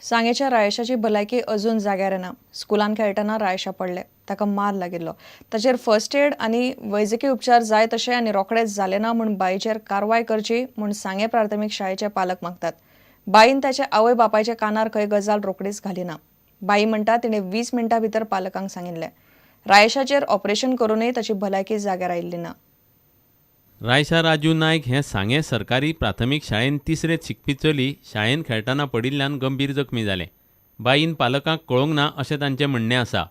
सांगेच्या रायेशाची भलायकी अजून जाग्यार येना. स्कुलान खेळटना रायेशा पडले, ताका मार लागिल्लो. ताचेर फर्स्ट एड आनी वैजकी उपचार जाय तशे आनी रोखडेच जाले ना म्हूण बाईचेर कारवाय करची म्हूण सांगें प्राथमीक शाळेचे पालक मागतात. बाईन ताच्या आवय बापायच्या कानार खंय गजाल रोखडीच घाली ना. बाई म्हणटा तिणें 20 मिनटां भितर पालकांक सांगिल्लें. रायेशाचेर ऑपरेशन करूनय ताची भलायकी जाग्यार आयिल्ली ना. रायशा राजू नायक हें सांगें सरकारी प्राथमीक शाळेन तिसरेंत शिकपी चली शाळेन खेळटना पडिल्ल्यान गंभीर जखमी जालें. बाईन पालकांक कळोवंक ना अशें तांचें म्हणणें आसा.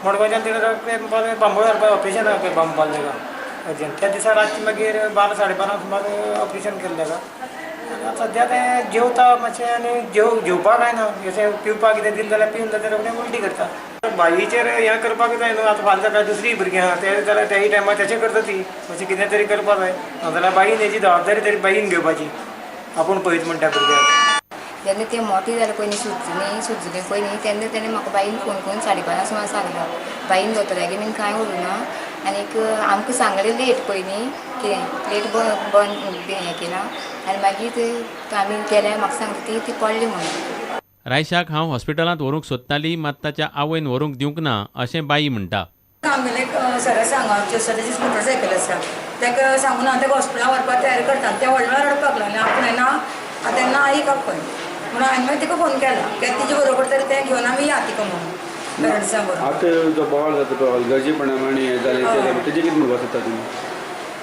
मडगांवच्यान तिणें बांबोळे व्हरपाक ऑपरेशन बांबपाक ताका अर्जंट. त्या दिसा रातचें मागीर 12 साडे 12 सुमार ऑपरेशन केलें ताका. आनी सद्या तें जेवता मातशें आनी जेवपाक काय ना, जशें पिवपाक कितें दिलें जाल्यार पिवन जाल्यार रोखडें उलटी करता. बाईचेर हें करपाक जाय न्हू. आतां फाल्यां सकाळीं दुसरी भुरगीं आहा ते जाल्यार तेय टायमार तशें करता ती, मातशें कितें तरी करपाक जाय. नाजाल्यार बाईन हेजी जबाबदारी तरी बाईन घेवपाची, आपूण पळयत म्हणटा भुरग्यांक. जेन्ना तें मोटें जालें पयलीं सुजलें पयलीं तेन्ना तेणें म्हाका बाईन फोन करून 5:30 सुमार सांगलो. बाईन दोतोरागेर बीन कांय उलोवना आनीक आमकां सांगलें लेट पयलीं कितें लेट बंद हें केलां आनी मागीर ते आमी गेले म्हाका सांगता ती पडली म्हणून. रायशाक हांव हॉस्पिटलांत व्हरूंक सोदताली, मात ताच्या आवयन व्हरूंक दिवंक ना अशें बाई म्हणटा. आमगेले सरा सांग आमचे सर ताची मोटरसायकल आसा, ताका सांगून हांव ताका हॉस्पिटलांत व्हरपाक तयार करता. तें व्हडल्या रडपाक लागलें, आपूण येना तेन्ना आईक आपय म्हणून हांवें मागीर तिका फोन केला कित्याक तिजे बरोबर तरी तें घेवन आमी या तिका म्हणून पेरंट्सां बरोबर. आतां जो बोवाळ जाता पळय हलगर्जीपणा आनी हें जालें तेजें कितें म्हणपाक सोदता तुमी?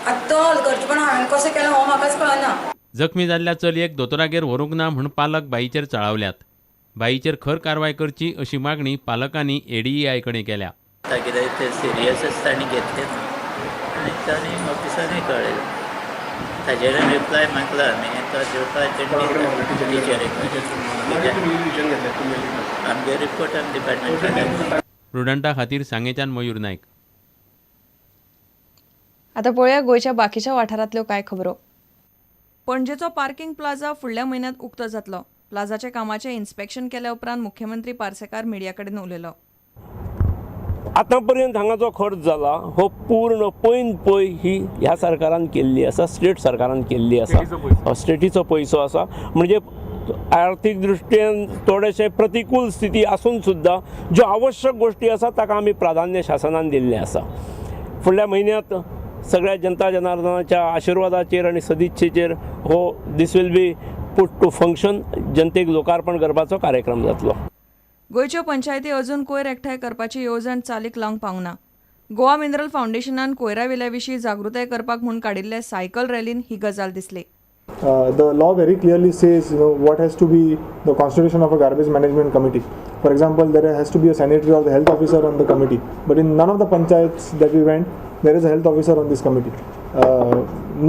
आतां तो हलगर्जीपणा हांवें कशें केलें हो म्हाकाच कळना. जखमी जाल्ल्या चलयेक दोतोरागेर व्हरूंक ना म्हूण पालक बाईचेर चाळवल्यात. बाईचेर खर कारवाय करची अशी मागणी पालकांनी एडीईआय कडेन केल्या. कित्याक ते सिरियस आसता आनी घेतलें ना आनी तांणी ऑफिसांनी कळ्ळें. ताजेर रिप्लाय मागला आमी, तो रिप्लाय टिचरीक आमगे रिपोर्ट आमी डिपार्टमेंटान. प्रुडंटा खातीर सांगेच्यान मयूर नायक. आतां पळोवया गोंयच्या बाकीच्या वाठारांतल्यो कांय खबरो. पणजेचो पार्किंग प्लाझा फुडल्या म्हयन्यांत उक्तो जातलो. प्लाझाच्या कामाचें इन्स्पेक्शन केल्या उपरांत मुख्यमंत्री पार्सेकार मिडिया कडेन उलयलो. आतां पर्यंत हांगा जो खर्च जाला हो पूर्ण पयन पय ही ह्या सरकारान केल्ली आसा, स्टेट सरकारान केल्ली आसा, स्टेटीचो पयसो आसा. म्हणजे आर्थीक दृश्टीन थोडेशें प्रतिकूल स्थिती आसून सुद्दां ज्यो आवश्यक गोश्टी आसा ताका आमी प्राधान्य शासनान दिल्लें आसा. फुडल्या म्हयन्यांत सगळ्या जनता जनार्दनाच्या आशिर्वादाचेर आनी सदिच्छेचेर हो this will be put to function, जनतेक लोकार्पण करपाचो कार्यक्रम जातलो. गोंयच्यो पंचायती अजून कोयर एकठांय करपाची येवजण चालीक लावंक पावना. गोवा मिनरल फावंडेशनान कोयरा विल्या विशीं जागृताय करपाक म्हूण काडिल्ले सायकल रॅलीन ही गजाल दिसली. The law very clearly says, you know, what has to be the constitution of a garbage management committee. For example, there has to be a sanitary or the health officer on the committee. But in none of the panchayats that we went, there is a health officer on this committee.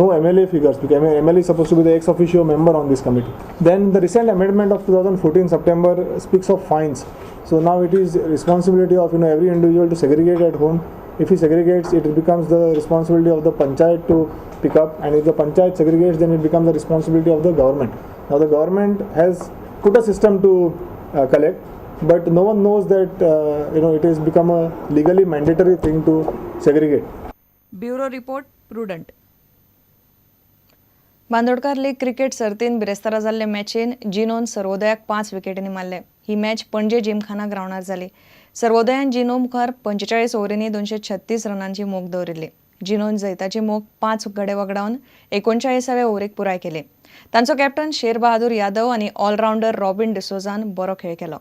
No MLA figures, because MLA is supposed to be the ex officio member on this committee. Then the recent amendment of 2014 September speaks of fines. So now it is responsibility of, you know, every individual to segregate at home. If he segregates, it becomes the responsibility of the panchayat to pick up, and if the panchayat segregates, then it becomes the responsibility of the government. Now the government has put a system to collect, but no one knows that you know, it has become a legally mandatory thing to segregate. Bureau report, Prudent. Bandodkar league cricket सर्तीन बिरेस्तारा जाल्ले मॅचीन xenon सर्वोदयाक 5 विकेटींनी मारले. ही match Panaji Gymkhana ग्रावंडार जाली. सर्वोदयान जिनो मुखार 45 ओव्हरींनी 236 रनांची मोख दवरिल्ली. Xenon जैताची मोख 5 गडे वगडावन 39व्या ओव्हरीक पुराय केली. तांचो कॅप्टन शेर बहादूर यादव आनी ऑलरावंडर रॉबिन डिसोजान बरो खेळ केलो.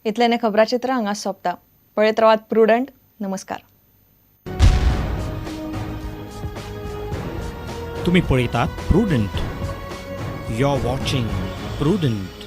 इतलें खबराचित्र हांगा सोंपता. पळयत रावात प्रुडंट. नमस्कार. तुम्ही पळयतात Prudent. You are watching Prudent.